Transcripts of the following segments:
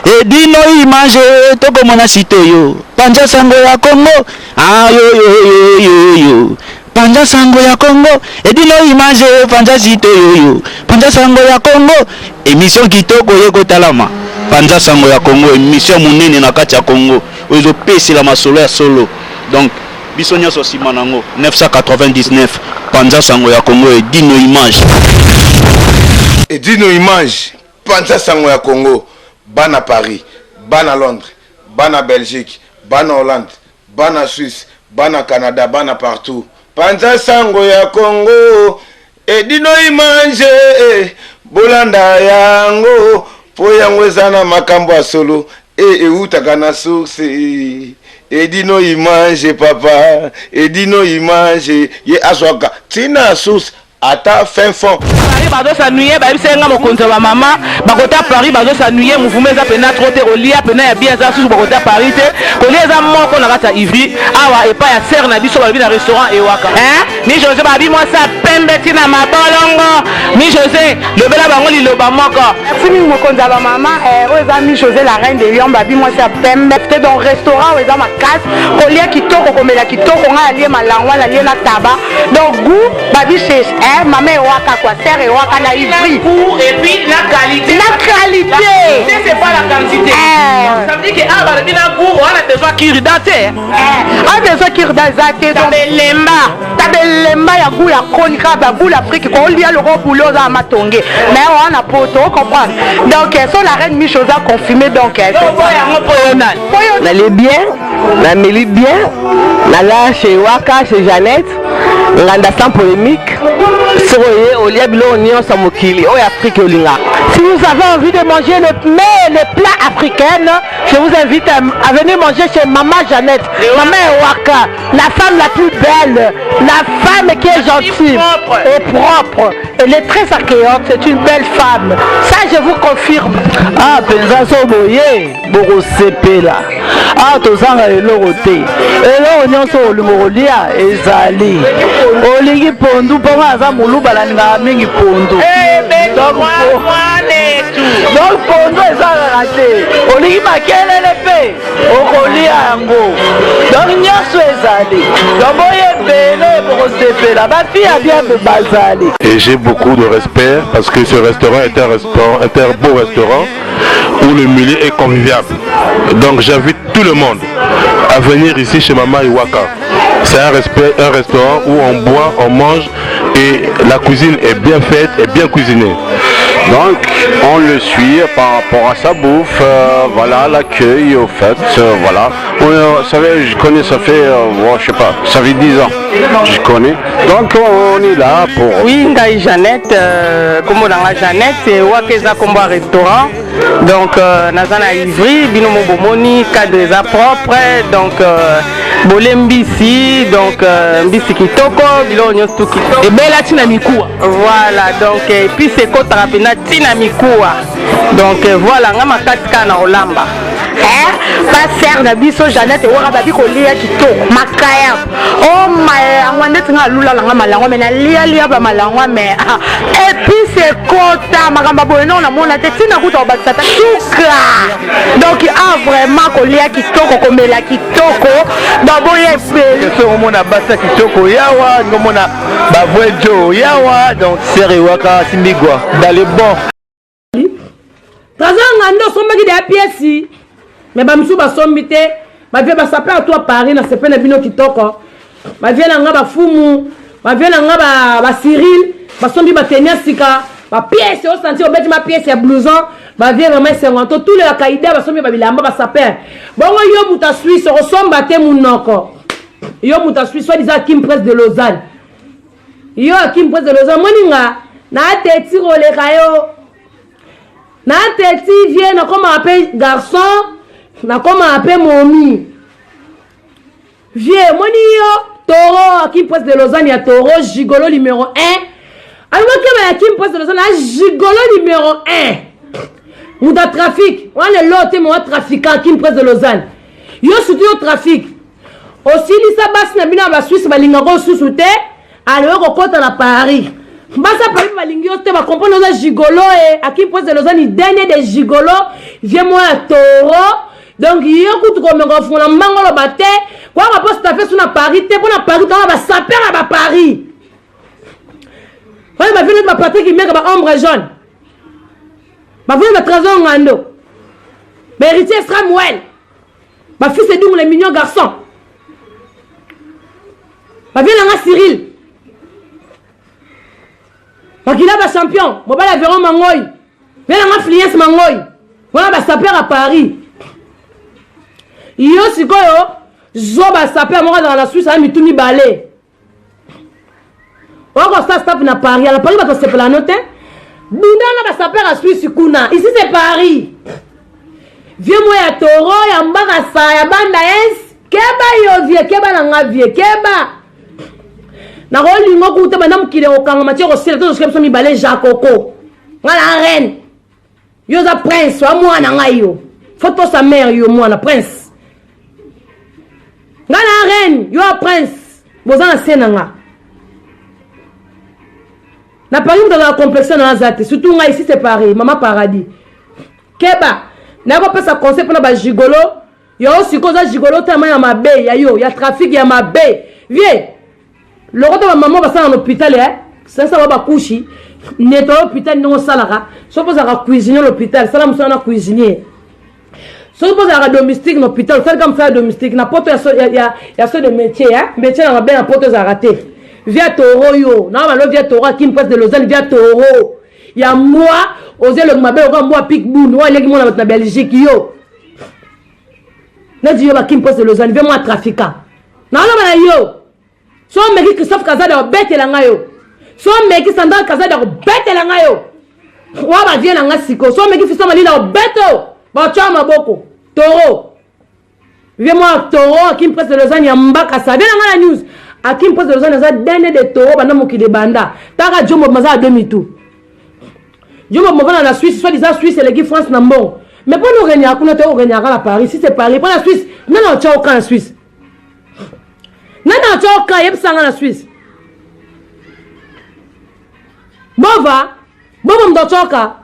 Edino image tokomona site oyo panza sango ya Congo ayoyoyoyoyo panza sango ya Congo Edino image panza site oyo panza sango ya Congo emission kitoko ye kotalama panza sango ya Congo emission monene na kati ya Congo oyo ezopesela masolo ya solo donc biso nyonso nsima nango 999 panza sango ya Congo Edino image. Edino image Panza sango ya Congo bana Paris, bana Londres, bana Belgique, bana Hollande, bana Suisse, bana Canada, bana partout. Panza sango ya Congo Edino image bolanda yango po yango eza na makambo ya solo e ewutaka na source Edino image papa Edino image ye azwaka tina source Ata fin fond. Paris bazo s'ennuyer bayebisa nga mokonzi ya ba mama bakota Paris bazo s'ennuyer mouvement eza pena trop te kolia pena ya bien eza susu bakota Paris te kolia eza moko na kati ya Ivry awa epai ya sœur na biso balobi na restaurant ewaka hein mi Jose babi mwasi ya pembe ti na mabolongo mi Jose lobela bango liloba moko. Merci mingi mokonzi ya ba mama eh, oyo eza mi Jose la reine de Lyon babi mwasi ya pembe te donc restaurant oyo eza makasi kolia kitoko komela kitoko ngai alie malangwa nalie na taba donc goût babi chez eh, mama ewaka quoi sœur ewaka na ivry goût et puis la qualité la qualité c'est pas la quantité eh. Ça veut dire que ah balobi na goût wana besoin kirida te eh, a besoin kirida eza te donc tabelemba tabelemba ya goût ya koni kaka ba boule Afrique ko olia loko boule oza matonge mais wana poto comprendre donc so la reine Micho oza confirmé donc yango po yo nani nalie bien nameli bien naza chez Waka chez Jeannette nganda sans polémique soki oye olia biloko nyonso ya mokili oyo Afrique olingaka. Si vous avez envie de manger le mets, les plats africains, je vous invite à venir manger chez Maman Jeannette, Maman Ewaka, la femme la plus belle, la femme qui est gentille et propre. Elle est très accueillante, c'est une belle femme. Ça, je vous confirme. Ah, penza so boye bokosepela. Ah, tozanga eloko te. Eloko nyonso olingo kolia ezali. Olingi pondu mpo nga aza moluba nalingaka mingi pondu. Donc pondu eza kaka te. Olingi makelele mpe okolia yango. Donc nyonso ezali. Donc boye ebele bokosepela. Bafille ya bien bazali. Et j'ai beaucoup de respect parce que ce restaurant est un restaurant, est un beau restaurant où le milieu est convivial. Donc j'invite tout le monde à venir ici chez Mama Iwaka. C'est un, respect, un restaurant où on boit, on mange et la cuisine est bien faite et bien cuisinée. Donc on le suit par rapport à sa bouffe, voilà l'accueil au fait, voilà. Vous savez, je connais, ça fait, bon, je sais pas, ça fait 10 ans, je connais. Donc on est là pour... Oui, ngai Jeannette, kombo na nga Jeannette, Ewaka eza kombo ya restaurant. Donc naza na Ivry, bino mo bomoni, cadre eza propre, donc bole mbisi, donc mbisi kitoko, biloko nyonso tout kitoko. Ebela ti na mikuwa. Voilà, donc épice ekotaka mpenza ti na mikuwa. Donc voilà, nga makasi kaka na kolamba. Eh, ba sœur na biso Jeannette ewaka babi kolia kitoko makaya o malangwa ndeti nga alula nanga malangwa me nalialia ba malangwa me epice ekota makambo ya boye nao namona te ntina kuta kobakisa ta suka donc a vraiment kolia kitoko komela kitoko donc boye ebele soki omona basi ya kitoko yawa ngomona ba vrai jo yawa donc sœur ewaka simbigwa dans le bon. Trésor Ngando osombaki deya pièce mais ba misusu basombi te bavie basape à toi Paris na sepe na bino kitoko bavie na nga bafumu bavie na nga ba Cyril basombi bateni ya sika ba pièce osanti obeti ma pièce ya blouson bavie vraiment esengo to tous les bakaida basombi babilamba basaper bongo yo moto ya Suisse okosomba te munoko yo moto ya Suisse soit disant Kim Presse de Lausanne yo Kim Presse de Lausanne moninga na teti koleka yo na teti vie nakomaka mpe garçon nakomaka mpe momi vie moni yo toro Kim Presse de Lausanne ya toro gigolo numéro 1 alobaki ya Kim Presse de Lausanne a gigolo numéro 1 moto ya trafic wana elo te mowa trafiquant Kim Presse de Lausanne yo surtout yo trafic osilisa basi na bino ya basuisse balingaka osusu te aloyo kokɔta na Paris. Basa Paris balingi yo te, ba comprendre oza gigolo e Akim Prince de Lausanne dernier des gigolo, vieux moi ya taureau. Donc yo kutu komeka kofungola mbango oloba te, kwanga mpo stafe su na Paris te, mpo na Paris tanga ba saper ya ba Paris. Oyo ba vieux ba Patrick Imeka ba ombre jaune. Ba vieux ba Trésor Ngando. Ba héritier Samuel. Ba fils Edungu les mignons garçons. Ba vieux nanga Cyril. Makila ba champion, mobali ya Veron Mangoi. Vieux nanga Flies Mangoi. Wana ba sapeur à Paris. Yo sikoyo zoba sapeur moko azala na Suisse ya mitu mibale. Oko sa staff na Paris, na Paris bato sepela no te. Bunda na ba sapeur à Suisse kuna. Ici c'est Paris. Vieux moi ya toro ya mbaka sa ya banda es keba yo vieux keba na nga vieux keba. Nakolinga kuta banda mokili ekokangama ti ekosila tozosuka biso mibale jakoko nga na reine yo oza prince wa mwana ngai yo fo tosa mare yo mwana prince nga na reine yo ya prince boza na se na nga na paris moto azala complexe na aza te surtout ngai ici c'est paris mama paradis keba nakopesa conseil mpona bagigolo Yo siko oza gigolo tama ya mabe ya yo ya trafic ya mabe vie lokota ba maman basala na hôpital eh sasa ba bakushi nettoyer hôpital ndenge osalaka soki ozalaka cuisinier na hôpital sala mosala na cuisinier soki mpo ozalaka domestique na hôpital osalika mosala domestique na poto ya, ya, ya, ya so de métier eh? métier na mabe na poto ezalaka te via toro yo na balo via toro akim place de lausanne via toro ya mbwa oza elongi mabe lokola mbwa pik bun oyo aleki mwana bato na belgique yo neti yo bakim poste de lausanne ve mwa trafiquant naoloba na yo so omeki christophe kazadi akobetela ngai yo so omeki sandral kazadi akobetela ngai yo wa bavie na ngai sikoyo so omeki fiso malila obeto batya maboko toro vie mwa toro akim presse de lausanne ya mbakasa vie na ngai na news akim presse de lausanne aza dene de toro banda mokili ebanda taka jombo maza ya demi tout Yo moko na Suisse, soit disant Suisse eleki France na mbongo. Mais mpo na oregnaka kuna te oregnaka na Paris. Si c'est Paris, mpo na Suisse, nani otya oka na Suisse? Nani otya oka yebisa nga na Suisse? Bova, bova moto otya oka.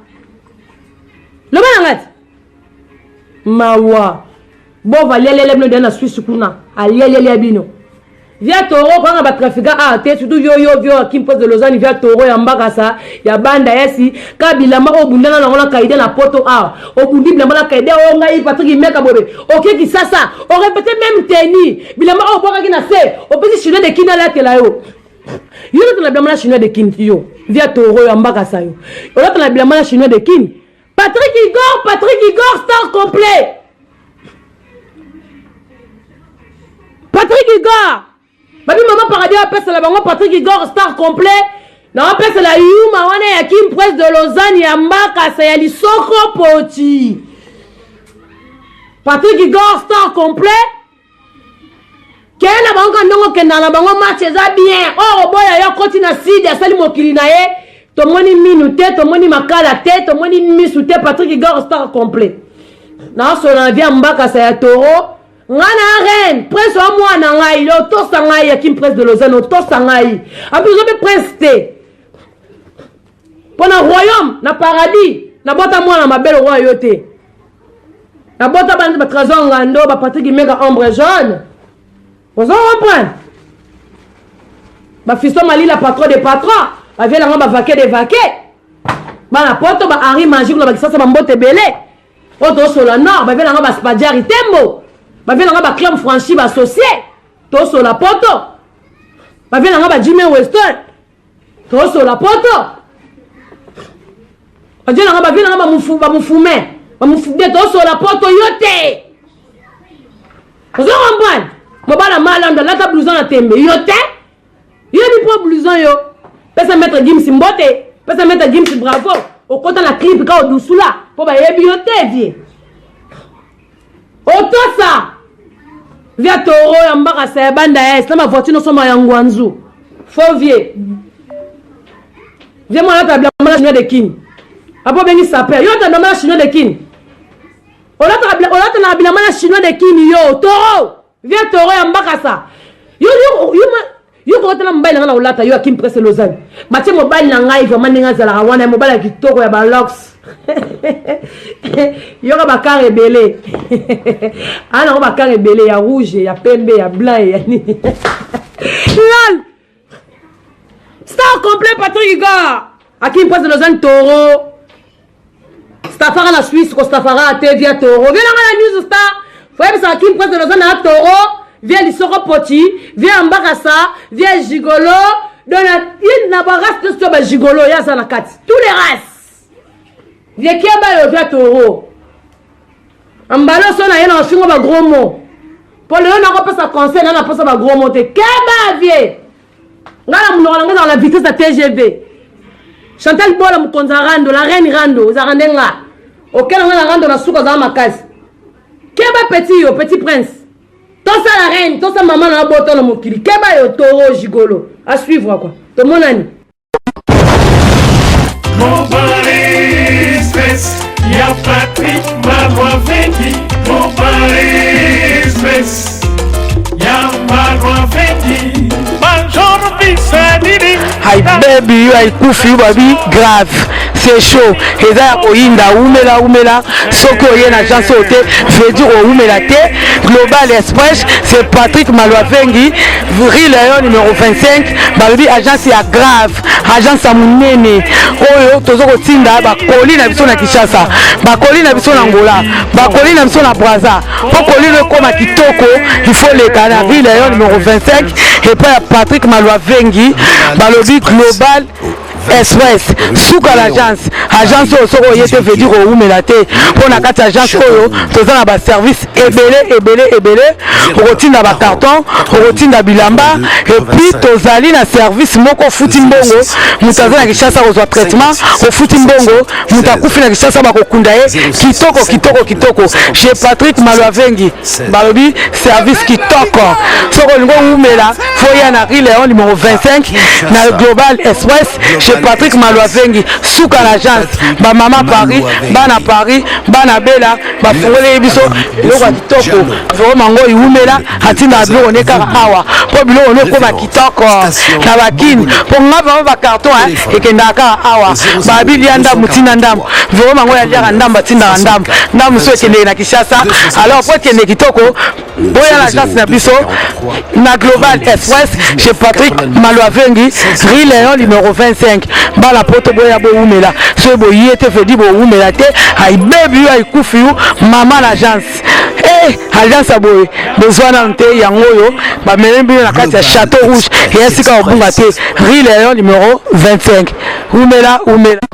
Loba na nga ti. Mawa. Bova alialialia bino deja na Suisse kuna. Alialialia bino. Via toro kanga ba trafiquant awa te surtout yo yo vio Kim Prince de Lausanne via toro ya mbakasa ya banda yasi ka bilamba oyo obundana nango na kaide na poto awa obundi bilamba na kaide oyo ngai Patrick Imeka bobe oke Kisasa orepete meme tenue bilamba oyo obwakaki na se opesi chinois de Kin alatela yo yo olatela bilamba na chinois de Kin yo via toro ya mbakasa yo olatela bilamba na chinois de Kin Patrick Igor Patrick Igor star complet Patrick Igor babi mama paradis apesela bango Patrick Igor star complet na apesela yuma wana ya Kim Presse de Lausanne ya mbakasa ya lisoko poti Patrick Igor star complet kende na bango ka ndongo okendaka na bango match eza bien oyo oboya yo akoti na sidi asali mokili na ye tomoni minu te tomoni makala te tomoni misu te patrick igor star complet naosola na via mbakasa ya toro nga na reine prince wa mwana ngai otosa ngai ya kim prince de lausanne otosa ngai api oza mpe prince te mpo na royaume na paradis nabota mwana mabe lokola yo te nabota bana ba trésor ngando ba patrick imeka ombre jaune ozo comprendre bafisto malila patron de patron baviela ngo bavake de vake bana poto ba henri magique na bakisasa bambote ebele oyo tosola nord baviela ngo baspadiari tembo baviela ngo baclub franchi baassocie tosola poto baviela ngo bajime weston tosola poto bavie nanga bavie nanga bamufume bamufume tosola poto yo te ozo comprendre mobala malando alata blouson na tembe yo te yebi mpo blouson yo pesa maître gims mbote pesa maître gims bravo okota na clip ka odusula mpo bayebi yo te vie otosa via toro ya mbakasa ya banda ya es na bavoiture nosomba ya ngwanzu faux vie vie mwana alata bilamba na chinois de kin apo obengi saper yo olata bilamba na chinois de kin olata na bilamba na chinois de kin yo toro vie toro ya mbakasa yo, yo, yo, yo. Yo koko tala mobali na ngai na kolata yo akim presse Lausanne. Batie mobali na ngai vraiment ndenge azalaka wana mobali ya kitoko ya balox. Yoka bakar ebele. Ana ngo bakar ebele ya rouge, ya pembe, ya blanc ya nini. Lol. Star complet Patrick Igor. Akim presse Lausanne taureau. Stafara na Suisse ko stafara te via taureau. Via na news star. Foyebisa Akim presse Lausanne na taureau. Via lisoko poti, via mbakasa, via gigolo. Donc na na ba race nyonso ba gigolo ya za na kati. Tous les races. Via kiaba yo via taureau. Ambalo so na ye na ofingo ba gros mots. Po lelo nakopesa conseil na naposa ba gros mots te. Keba vie. Nga na monoko na nga ezalaka na vitesse ya TGV. Chantal Bola mokonzi ya rando, la reine rando, ezalaka nde nga. Okela nga na rando na suka azala makasi. Keba petit yo, petit prince. Tosa la reine, tosa mama na boto na mokili. Keba yo toro gigolo. À suivre quoi. Tomonani. Ya Patrick Malwavengi Mobile Express Ya Malwavengi Major Bisanini Hi baby yo aikufi yo babi grave c'est chaud eza ya koyinda umela umela soki oye na agence oyo te veut dire owumela te global express c'est Patrick Malwavengi rue Leon numéro 25 balobi agence ya grave agence ya monene oyo toza kotinda bakoli na biso na kinshasa bakoli na biso na angola bakoli na biso na braza mpo koli no ekóma kitoko il faut leka na rue leon numéro 25 epai ya patrick malwavengi balobi global express suka l'agence agence oyo soki oye te veut dire owumela te mpo na kati ya agence oyo toza na baservice ebele ebele ebele okotinda bacarton okotinda bilamba epuis tozali na service moko ofuti mbongo moto aza na kinshasa akozwa traitement ofuti mbongo moto akufi na kinshasa bakokunda ye kitoko kitoko kitoko chez patrick malwavengi balobi service kitoko soki olingi owumela foya na rue leon numéro 25 na global express chez patrick malwavengi suka na agence bamama paris bana paris bana bela bafungoleli biso biloko ya kitoko vraimen ngo iwumela atindaka biloko ne kaka awa mpo biloko ne ekoma kitoko na bakini mpo nga vraimen bacarton ekendaka kaka awa babi lia ndambo tinda ndambo vraimen ngo yaliaka ndambo atindaka ndambo ndambo mosusu ekendeke na kinshasa alors mpo ekende kitoko boya na agence na biso na global express chez patrick malwavengi rue leon numéro 25 bana poto boya bowumela soki boye te vedi bowumela te aibebi yo aikufi yo mama na agence eh, agence ya boye bozwa nanu te yango oyo bamemi bino na kati ya chateau rouge eya sika kobunga te rue leon numéro 25 wumela wumela.